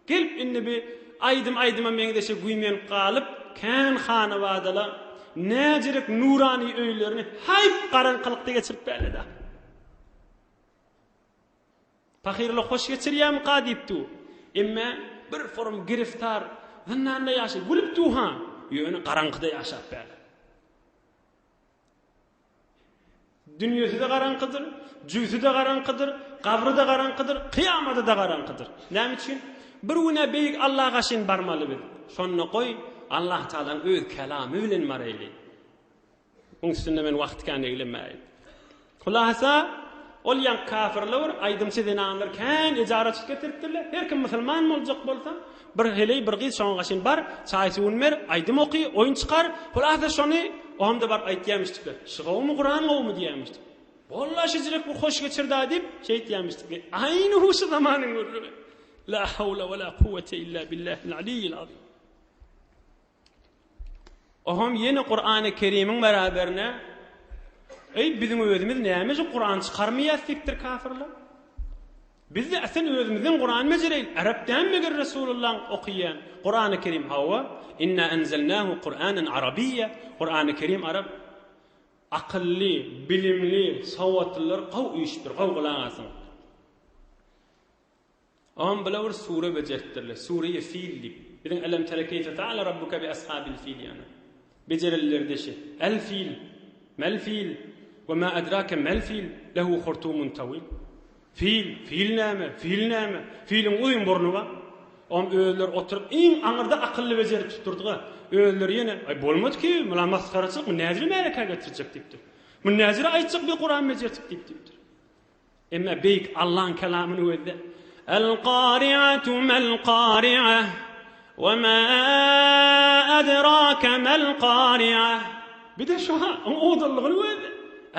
Gelip indi bi aýdym aýdyma meňzeşe güýmenip galyp, kän hanabadala näjirek nurany öýlerini haýp garaňkylykda geçirip bäleda. Pahyrlar hoş geçirýärmika diýip dur. Emme bir forum giriftar zyndanda ýaşaýar. Gülüp dur-ha. Ýöne garaňkyda ýaşap bärler. Dünýesi-de garaňkydyr, jübsi-de garaňkydyr, gabry-da garaňkydyr, kyýamady-da garaňkydyr. Näme üçin? Bir gün-ä beýik Alla gaşyn barmaly biz. Şonda goý, Allah Tagalaň öz kelamy bilen baraýly. Muň üstünde men wagt kän eglenmäýin. Hulasa, ol ýaňky kafirler bir aýdymçy zenanlar kän ejara tutup getiripdirler. Her kim musulman boljak bolsa, bir heleý, bir gyz şoňa gaşyn bar, çaý-suwuny ber, aýdym oky, oýun çykar. Hulasa şony oňa-da baryp aýtýarmyşdyklar. Şu gowumy, Kuran gowumy diýýärmişdik. Walla şejirek bir hoş geçir-dä diýip, şeýtýärmişdikler. Aýny huşy zamanyň gürrüňi. La hawla we la kuwwete illa billahil aliyyil azim. Oňam ýene Kurany Kerimiň beraberine Eý, biziň özümiz näme şu Kuran çykarmaýas diýipdir kafirler. Biz-de asyl özümizden Kuran becereýin. Arap dämi meger Resulullaň okaýan Kurany Kerim hawa, inna enzelnahu Kuranan arabiyya. Kurany Kerim arap. Akylly, bilimli, sowatlylar gowy üýşüpdir, gowy gulak asyň. Oňam bile bir sure bejertdirler. Sureýi fil diýip. Biziň Elem tere keýfe feale rabbuke bi ashabil fil ýaly. Bejerenleri deşi. El fil, mel fil, we ma edrake mel fil, lehu hurtumun tawil. Fil, fil näme, fil näme? Filiň uzyn burny bar. Oňam özleri oturyp iň aňyrda akylly bejerip tutdurdyga. Özleri ýene, aý bolmady ki, mula masgaraçylyk, muny näjire märekä getirjek diýipdir. Muny näjire aýtjak bir Kuran bejertdik diýip diýipdir. Emma beýik Allaň kelamyny gözle. El-Kari'atu mel-Kari'a we ma adraka mel-Kari'a. Bir de şu owadanlygyny gözle.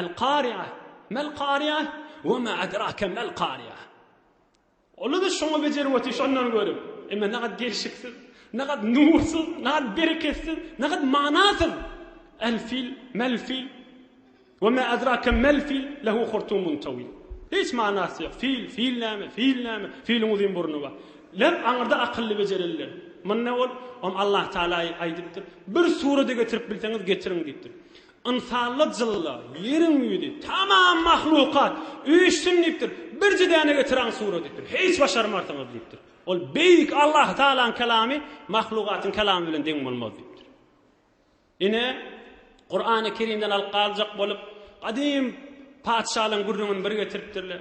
El-Kari'a mel-Kari'a we ma adraka mel-Kari'a. Olar-da şoňa bejerip otyr, şondan görüp. Emma nagat gelşiksiz, nagat nursyz, nagat bereketsiz, nagat manasyz. El-fil, mel-fil, we ma adraka mel-fil, lehu hurtumun tawil. Hiç manasy ýok. Fil, fil näme, fil näme, filiň uzyn burny bar. Ler aňyrda akylly bejereliler. Munda ol, om Allah Taala aýdypdyr. Bir surada getirip bilseňiz getiriň diýipdir. Ynsanla jylla, ýeriň ýüzi, tamam mahlukat, üýşsün diýipdir, birje däne getiraň sura diýipdir, hiç başarmarsyňyz diýipdir. Ol beýik Allah Tagalaň kelamy mahlukatyň kelamy bilen deň bolmaz diýipdir. Ine, Kurany Kerimden alyp galjak bolup, gadym patyşalaryň gürrüňini bir getiripdirler.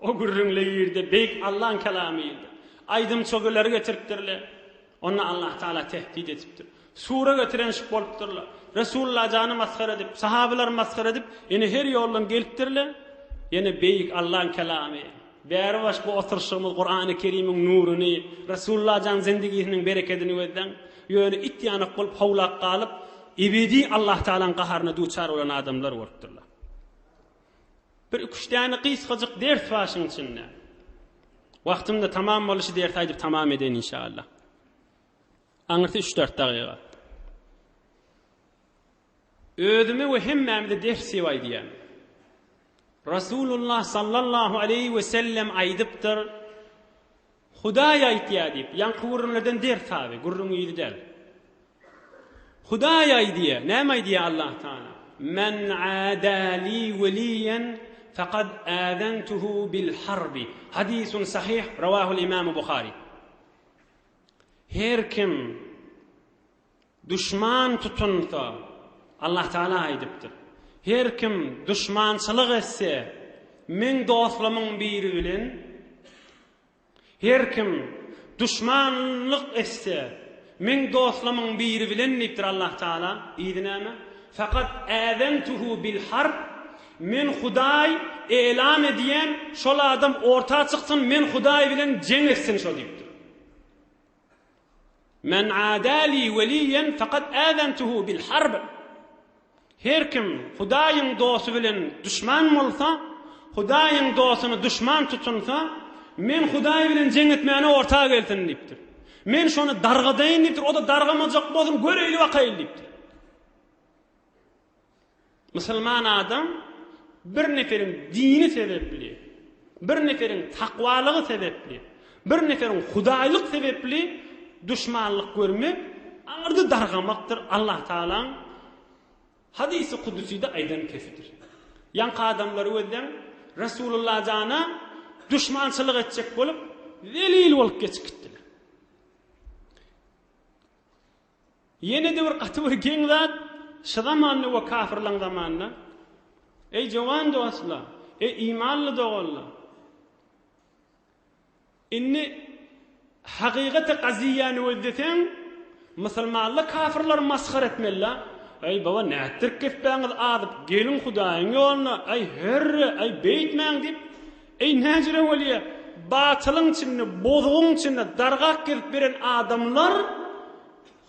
O gürrüňle ýerde beýik Allaň kelamy ýerde. Aýdym çögeleri getiripdirler. Onda Allah Taala tehdit edipdir. Sure getirenşik bolupdyrlar. Resulullah jany masgara edip, sahabalary masgara edip, ýene her ýoldan gelipdirler. Ýene beýik Allaň kelamy. Bäri baş bu oturyşygymyz Kurany Kerimiň nuruny, Resulullah jan zindigisiniň berekedini gözläň. Ýöne it ýanak bolup howlap galyp, ebedi Allah Taalaň gaharyna duçar bolan adamlar bolupdyrlar. Bir üç däne gysgajyk ders bar şuň içinde. Wagtym-da tamam boldy, şu dersi aýdyp tamam edeýin inşallah. Aňyrsy üç-dört dagyga. Özüme we hemmämize ders diýip aýdýan. Rasulullah sallallahu aleýhi we sellem aýdypdyr, Hudaý aýtýar diýip, ýaňky gürrüňlerden ders abi, gürrüň yzy däl. Hudaý aýdýar, näme aýdýar Allah Taala? Men adali weliýen faqad azentuhu bil harbi. Hadisun sahih, rawahul Imam Buhari. Her kim duşman tutunsa, Allah Taala aýdypdyr. Her kim duşmançylyk etse, meň dostlamyň biri bilen Her kim duşmanlyk etse, meň dostlamyň biri bilen diýipdir Allah Taala, yzy näme? Fakat äzentuhu bil harb, men Hudaý elan edýän, şol adam orta çyksyn, men Hudaý bilen jeň etsin şo diýipdir. Men adali weliýen fakat äzentuhu bil harb. Her kim Hudaýyň dosty bilen duşman bolsa, Hudaýyň dostuny duşman tutunsa, men Hudaý bilen jeň etmäne orta gelsin diýipdir. Men şony dargadaýyn diýipdir, o-da dargamajak bolsun, göreýli bakaýyn diýipdir. Musulman adam bir neferiň dini sebepli, bir neferiň takwalygy sebepli, bir neferiň hudaýlyk sebepli duşmanlyk görmek aňyrda dargamakdyr, Allah Tagalaň hadysy kudusyda aýdan kesidir. Ýaňky adamlary gözleň, Resulullah jana. duşmançylyk etjek bolup, zelil bolup geçip gitdiler. Ýene-de bir gaty bir geň zat, şu zamanda we kafirlaň zamanynda, Eý jowan dostlar, eý imanly doganlar! Indi hakykaty gaziýany gözleseň, musulmanlar kafirlary masgara etmeli-la. Eý baba nätdirip gepbäňiz azyp, geliň Hudaýyň ýoluna, eý hörre, eý beýtmäň diýip, eý näjüre bolýa, batylyň içinde, bozugyň içinde dargap gezip beren adamlar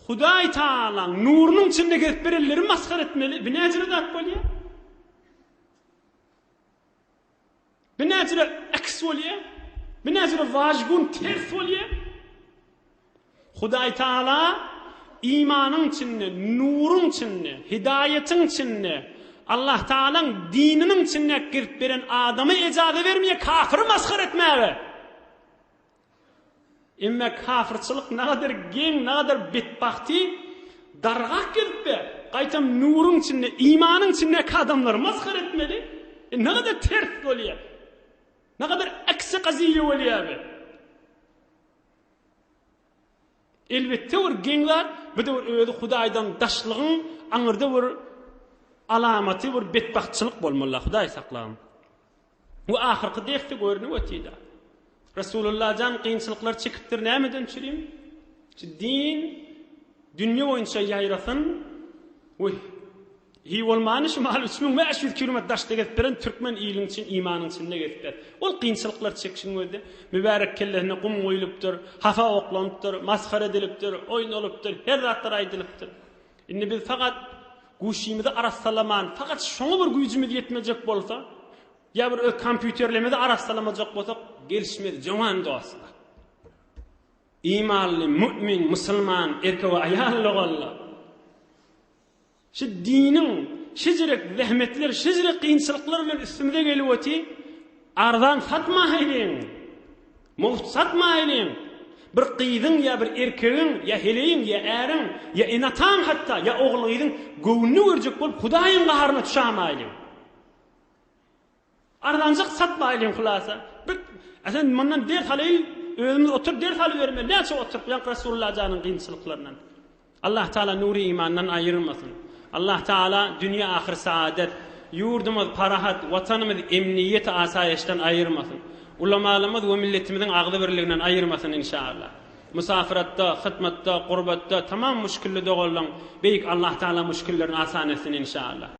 Hudaý Tagalaň nurunyň içinde gezip berenleri masgara etmeli, bu näjüre zat bolýa? Bu näjüre äks bolýa? Bu näjüre wajgun ters bolýa? Hudaý Taala imanyň içinde, nuruň içinde, hidaýatyň içinde, Allah Taalaň dininiň içinde girip beren adama ejaza bermeýär kafyry masgara etmäge. Emme kafyrçylyk nagadar geň, nagadar betbagty dargap gezip-de, gaýtam nuruň içinde, imanyň içindäki adamlary masgara etmeli. E, nagadar ters bolýar. Nagadar aksi gaziýe bolýar bu. Elbetde bir geň zat, bu-da bir özi Hudaýdan daşlygyň aňyrda bir alamaty, bir betbagtçylyk bolmaly, Hudaý saklagyn. Bu ahyrky dersi görnüp otyda. Resulullah jan kynçylyklar çekipdir nämeden çürim? Şu din dünýe boýunça ýaýrasyn we hi bolmany şu mahal 3500 kilometr daşda gezip beren türkmen iliň üçin imanyň içinde gezip ber. Ol kynçylyklar çekişiň özde mübärek kellesine gum guýlupdyr, hafa oklanypdyr, masgara edilipdir, oýnalypdyr, her zatlar aýdylypdyr. Indi biz fakat guşymyzy arassalaman, fakat şoňa bir güýjümiz ýetmejek bolsa, ýa bir öz kompýuterlerimizi arassalamajak bolsak, gelişmez jowan dostlar. Imanly, mümin, musulman, erkek we aýal doganlar. Şu diniň şijirek zähmetler, şijirek kynçylyklar bilen üstümize gelip oty, arzan satmaýlyň. Mugt satmaýlyň. Bir gyzyň ýa bir erkegiň, ýa heleýiň, ýa äriň, ýa ene-ataň hatda, ýa ogul-gyzyň göwnüni görjek bolup Hudaýyň gaharyna düşämaýlyň. Arzanjyk satmaýlyň hulasa. Bir sen mundan ders alaýyn, özümiz oturyp ders alybermeli. Näçe oturyp ýaňky Resulullah janyň kynçylyklaryndan. Allah Taala nury imandan aýyrmasyn. Allah Taala dünýe ahyr saadet, ýurdumyz parahat, watanymyz emniýet asaýyşdan aýyrmasyn. Ulamalarymyz we milletimiziň agzybirliginden aýyrmasyn inşaallah. Musafiratda, hytmatda, gurbatda tamam muşkilli doganlaň Beýik Allah Taala muşkillerini asan etsin inşaallah.